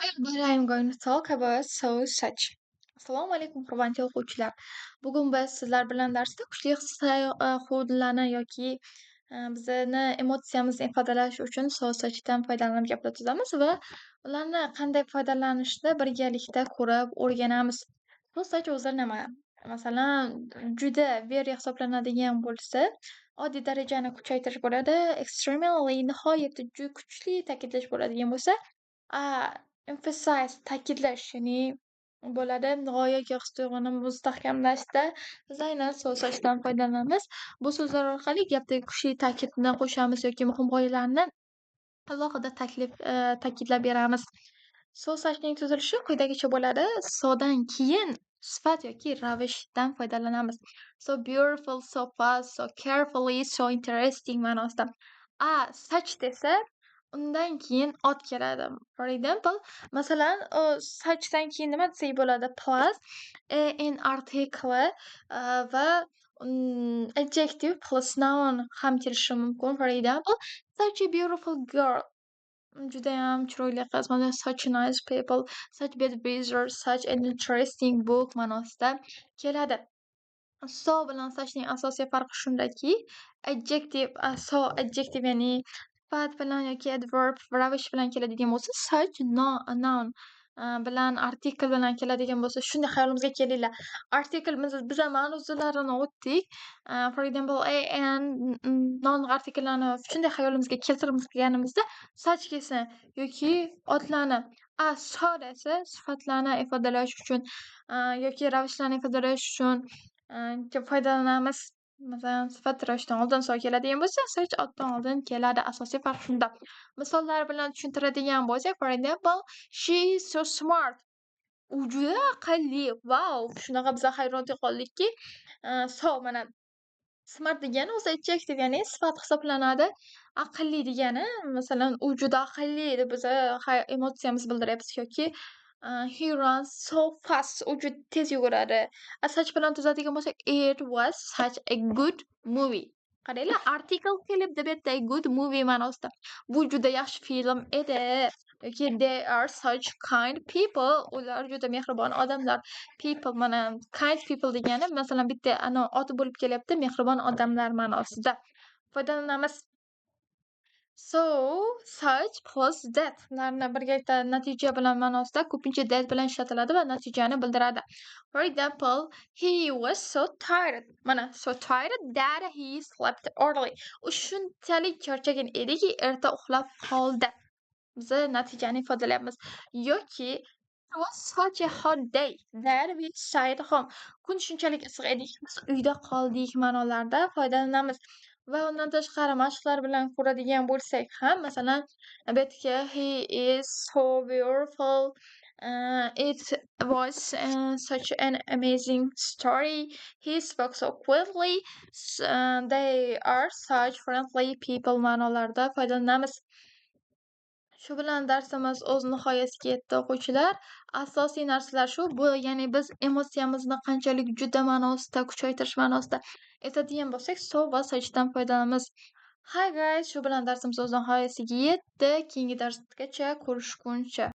Hi, everybody, I'm going to talk about so such. Assalomu alaykum, hurmatli o'quvchilar. Bugun biz sizlar bilan darsda kuchli his-tuyg'ularni yoki bizani emotsiyamizni ifodalash uchun so suchdan foydalanib gaplar tuzamiz va ularni qanday foydalanishni birgalikda ko'rib o'rganamiz. So such o'zi nima? Masalan, juda, very hisoblanadigan bo'lsa, oddiy darajani kuchaytirish bo'ladi. Extremely nihoyatda juda kuchli ta'kidlash bo'ladigan bo'lsa, emphasize ta'kidlash, ya'ni bo'ladi. G'oya yoki his-tuyg'uni mustahkamlashda biz aynan so suchdan foydalanamiz. Bu so'zlar orqali gapdagi kuchli ta'kidni qo'shamiz yoki muhim g'oyalarni alohida taklif ta'kidlab beramiz. So suchning tuzilishi quyidagicha bo'ladi. Sodan keyin sifat yoki ravishdan foydalanamiz. So beautiful, so fast, so carefully, so interesting ma'nosida. Such desa, undan keyin ot keladi. For example, masalan, suchdan keyin nima desak bo'ladi? Plus an artikli va adjective plus noun ham kelishi mumkin. For example, such a beautiful girl. Judayam chiroyli qiz. Mana, such nice people, such bad weather, such an interesting book ma'nosida keladi. So bilan suchning asosiy farqi shundaki, adjective, so adjective, ya'ni sifat bilan yoki adverb, ravish bilan keladigan bo'lsa, such noun bilan, artikl bilan keladigan bo'lsa, shunday xayolimizga kelinglar. Artikl biza ma'nolarini o'tdik. For example, a, an, noun artikllarni shunday xayolimizga keltirganimizda such kelsin yoki otlarni, so desa, sifatlarni ifodalash uchun yoki ravishlarni ifodalash uchun foydalanamiz. Masalan, sifat ravishdan oldin so keladigan bo'lsa, such otdan oldin keladi. Asosiy farq shunda. Misollar bilan tushuntiradigan bo'lsak, for example, she is so smart. U juda aqlli. Vau! Shunaqa biza hayronga qoldikki, so mana, smart degani o'zi adjective, ya'ni sifat hisoblanadi. Aqlli degani, masalan, u juda aqlli deb biza emotsiyamizni bildiryapmiz yoki he runs so fast. U juda tez yuguradi. Such bilan tuzadigan bo'lsak, it was such a good movie. Qaranglar, article kelibdi bu yerda, a good movie ma'nosida. Bu juda yaxshi film edi. Yoki they are such kind people. Ular juda mehribon odamlar. People, mana, kind people degani, masalan, bitta ano ot bo'lib kelyapti, mehribon odamlar ma'nosida foydalanamiz. So, such plus that larni birgalikda natija bilan ma'nosida, ko'pincha that bilan ishlatiladi va natijani bildiradi. For example, he was so tired. Mana, so tired that he slept early. U shunchalik charchagan ediki, erta uxlab qoldi. Biza natijani ifodalayapmiz. Yoki it was such a hot day that we stayed home. Kun shunchalik issiq ediki, biz uyda qoldik ma'nolarda foydalanamiz. Va undan tashqari mashqlar bilan ko'radigan bo'lsak ham, masalan, bu yerga he is so beautiful, it was such an amazing story, he spoke so quickly, they are such friendly people ma'nolarida foydalanamiz. Shu bilan darsimiz o'z nihoyasiga yetdi, o'quvchilar. Asosiy narsalar shu. Bu, ya'ni biz emotsiyamizni qanchalik juda ma'nosida kuchaytirish ma'nosida aytadigan bo'lsak, so va suchdan foydalanamiz. Hi guys, shu bilan darsimiz o'z nihoyasiga yetdi. Keyingi darsgacha ko'rishguncha.